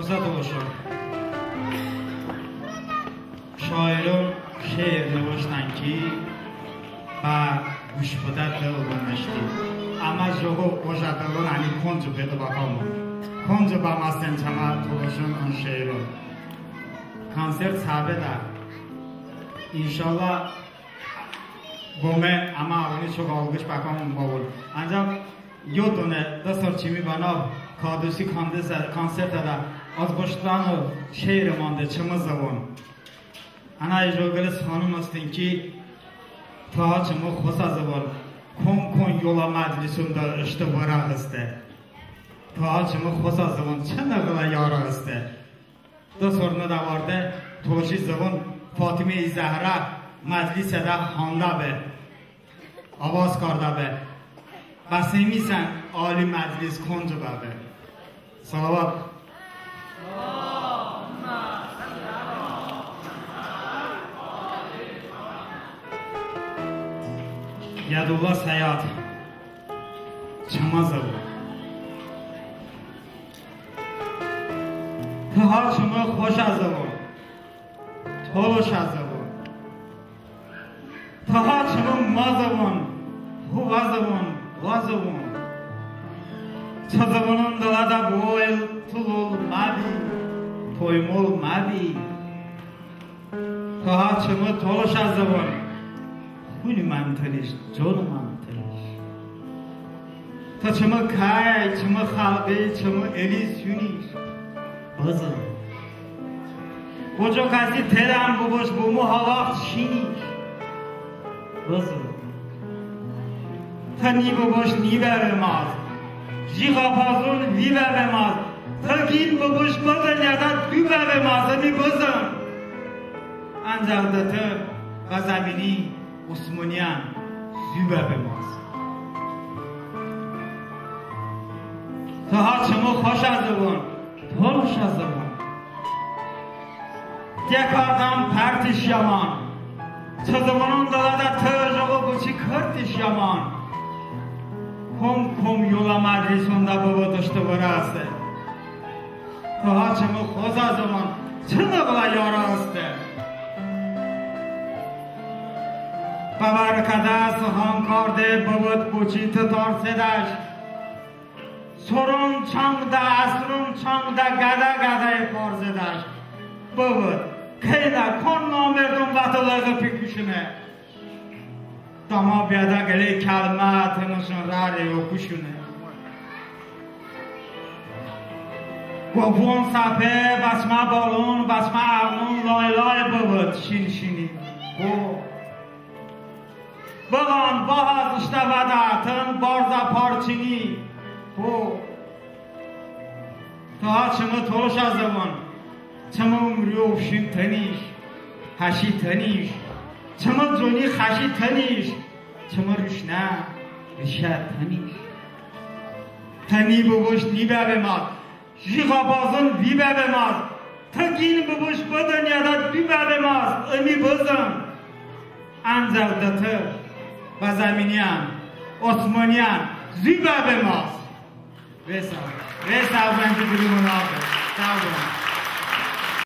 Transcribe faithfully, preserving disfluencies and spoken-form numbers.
Tolışon şairon şeir nıvıştən ki, bə quşbıdə dıl bımışti. Əmma jıqo ojə dılon əni konco pedo bəkamon? Konco bəməsten çəmə tolışon ın şeiron? Konsert səbedə inşallah bome əmə əvoni çok alğış bəkamon bəvon. Ancəx yodone, dı sor çımi bənav Kadısi konsertədə az bəştə nıo şeir mande çımı zıvon. Ənə ijə qılə sıxanım hestin ki, tı ha çımı xosə zıvon kon-kon yolə məclisonədə ıştı vırə heste. Tı ha çımı xosə zıvon çı nığılə yarə heste. Dı sor nıdəvarde tolışi zıvon Fatimeyi Zəhra məclisədə handə be, avaz kardə be. Bəs ımi sən ali məclis konco bəbe? Salavat. Yədullah Səyad, çımı zıvon. Tı ha çımı xoşə zıvon, tolışə zıvon. Tı ha çımı mə zıvon, hovə zıvon, ğə zıvon. Çı zıvonon dılədə boy, tolol məbi, toymol məbi. Tı ha çımı tolışə zıvon, xunimən tıniş, conımən tıniş. Tı çımı kəy, çımı xəlği, çımı eli suniş. Bızın. Boço kəsi tedən bıbuş, bo mı ha vaxt şiniş. Bızın. Tı ni bıbuş, ni bəbemaz. Ji ğapazon vi bəbemaz. Tı qin bıbuş, bı dınyoədə du bəbemaz, ımi bızın. Ancəx de tı bə zəmini Osmoniyən zu bəbemaz. Tı ha çımı xoşə zıvon, tolışə zıvon. Tiyə kardən pərtiş yaman. Çı zıvonon dılədə tı jıqo boçi kırtiş yaman. Kom-kom yolə məclisonədə bıvot ıştı vırə heste. Tı ha çımı xosə zıvon çı nığılə yarə heste? Bəvərkədə sıxan karde bıvot boçi tı tarsedəş. Soron çaŋdə, əsron çaŋdə qədə-qədə parzedəş. Bıvot, keynə, kon namerdon bə tı lığə pikuşone? Dama biyədə qılə kəlmə tınışon rəre okuşone. Qobon səpe, bə çəmə balon, bə çəmə əğlon lay-lay bıvot şin-şini. Bo. Bıqan, bə həz ıştə vədə tın barzə parçini. Bo. Tı ha çımı tolışə zıvon, çımı umri ovşin tıniş, həşi tıniş, çımı coni xəşi tıniş, çımı ruşnə rişə tıniş. Tı ni bıbuş, ni bəbemaz, ji ğapazon vi bəbemaz, tı qin bıbuş, bı dınyoədə du bəbemaz, ımi bızın. Ancəx de tı bə zəminiyən, osmoniyən zu bəbemaz. Ve sağ olun. Ve sağ olun ki, durumun altı. Sağ olun.